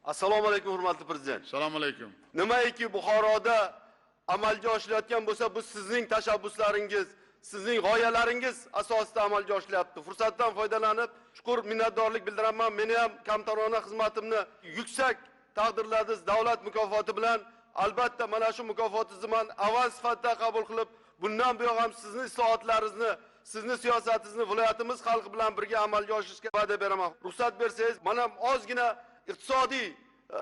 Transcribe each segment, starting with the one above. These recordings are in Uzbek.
Assalomu alaykum, hurmatli prezident. Assalomu alaykum. Nimaiki Buxoroda amalga oshirilayotgan bo'lsa, bu sizning tashabbuslaringiz, sizning g'oyalaringiz asosida amalga oshiryapti. Fursatdan foydalanib chuqur minnatdorlik bildiraman. Meni ham kamtarona xizmatimni yuksak taqdirladingiz davlat mukofoti bilan. Albatta mana shu mukofotingizni men avval sifatida qabul qilib, bundan buyoq ham sizni islohotlaringizni, sizni siyosatingizni viloyatimiz xalqi bilan birga amalga oshirishga va'da beraman. Ruxsat bersangiz, mana ozgina iqtisodiy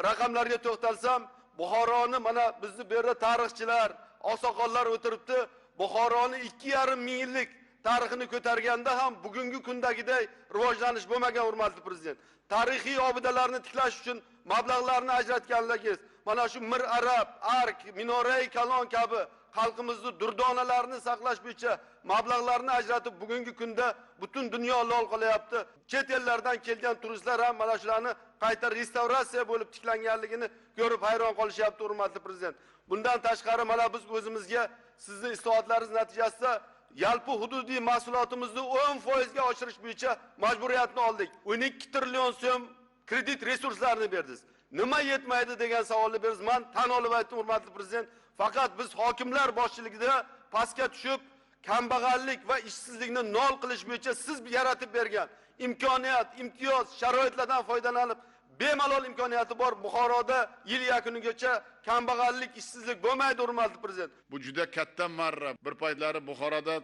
raqamlarga to'xtalsam, Buxoroni mana bizni bu yerda tarixchilar, oqsoqollar o'tiribdi. Buxoroni 2,5 ming yillik tarixini ko'targanda ham bugungi kundagiday rivojlanish bo'lmagan, hurmatli prezident. Tarixiy obidalarni tiklash uchun mablag'larni ajratganligingiz, mana shu Mir Arab, Ark, Minorai Kalon kabi xalqimizni durdonalarini saqlash bo'yicha mablag'larni ajratib, bugungi kunda butun dunyo lol qolyapti. Chet ellardan kelgan turistlar ham mana shularni qayta restavratsiya bo'lib tiklanganligini ko'rib hayron qolishyapti, hurmatli prezident. Bundan tashqari mana biz o'zimizga sizni islohotlaringiz natijasida yalpi hududiy mahsulotimizni 10% ga oshirish bo'yicha majburiyatni oldik. 12 trillion so'm kredit resurslarini berdingiz. Nima yetmaydi degan savolni berdingiz. Men tan olib aytdim, hurmatli prezident, faqat biz hokimlar boshchiligida pastga tushib, kambag'allik va ishsizlikni nol qilish bo'yicha siz yaratib bergan imkoniyat, imtiyoz, sharoitlardan foydalanib, bemalol imkoniyati bor. Buxoroda yil yakunigacha kambag'allik, ishsizlik bo'lmaydi, hurmatli prezident. Bu juda katta marra. Bir paytlari Buxoroda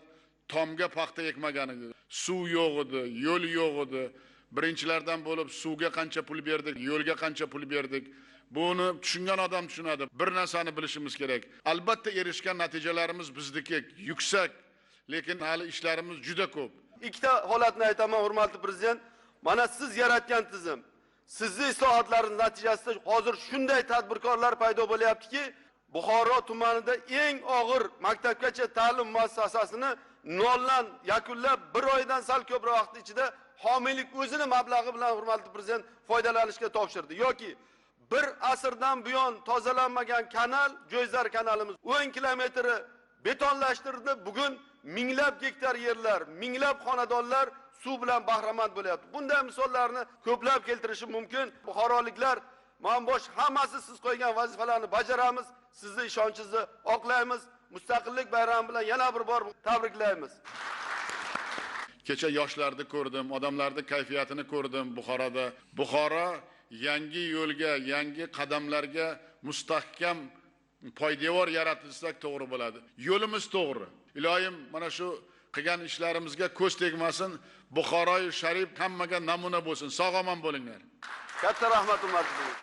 tomga paxta ekmagan edi. Suv yo'q edi, yo'l yo'q edi. Birinchilardan bo'lib suvga qancha pul berdik, yo'lga qancha pul berdik. Buni tushungan odam tushunadi. Bir narsani bilishimiz kerak. Albatta erishgan natijalarimiz bizniki yuksak, lekin hali ishlarimiz juda ko'p. Ikkita holatni aytaman, hurmatli prezident. Mana siz yaratgan tizim, sizni islohotlaringiz natijasida hozir shunday tadbirkorlar paydo bo'lyaptiki, Buxoro tumanida eng og'ir maktabgacha ta'lim muassasasini noldan yakunlab, bir oydan sal ko'proq vaqt ichida homiylik o'zini mablag'i bilan, hurmatli prezident, foydalanishga topshirdi. Yoki bir asrdan buyon tozalanmagan kanal, Jo'yzar kanalimiz 10 kilometri betonlashtirildi. Bugun minglab gektar yerlar, minglab xonadonlar suv bilan bahramand bo'lyapti. Bunday misollarni ko'plab keltirishim mumkin. Buxoroliklar, man bosh hammasi siz qo'ygan vazifalarni bajaramiz, sizni ishonchingizni oqlaymiz. Mustaqillik bayrami bilan yana bir bor tabriklaymiz. Kecha yoshlarni ko'rdim, odamlarning kayfiyatini ko'rdim Buxoroda. Buxoro yangi yo'lga, yangi qadamlarga mustahkam poydevor yaratilsak to'g'ri bo'ladi. Yo'limiz to'g'ri. Iloyim mana shu qilgan ishlarimizga ko'z tegmasin. Buxoroi sharif hammaga namuna bo'lsin. Sog' omon bo'linglar. Katta rahmat, hurmatli.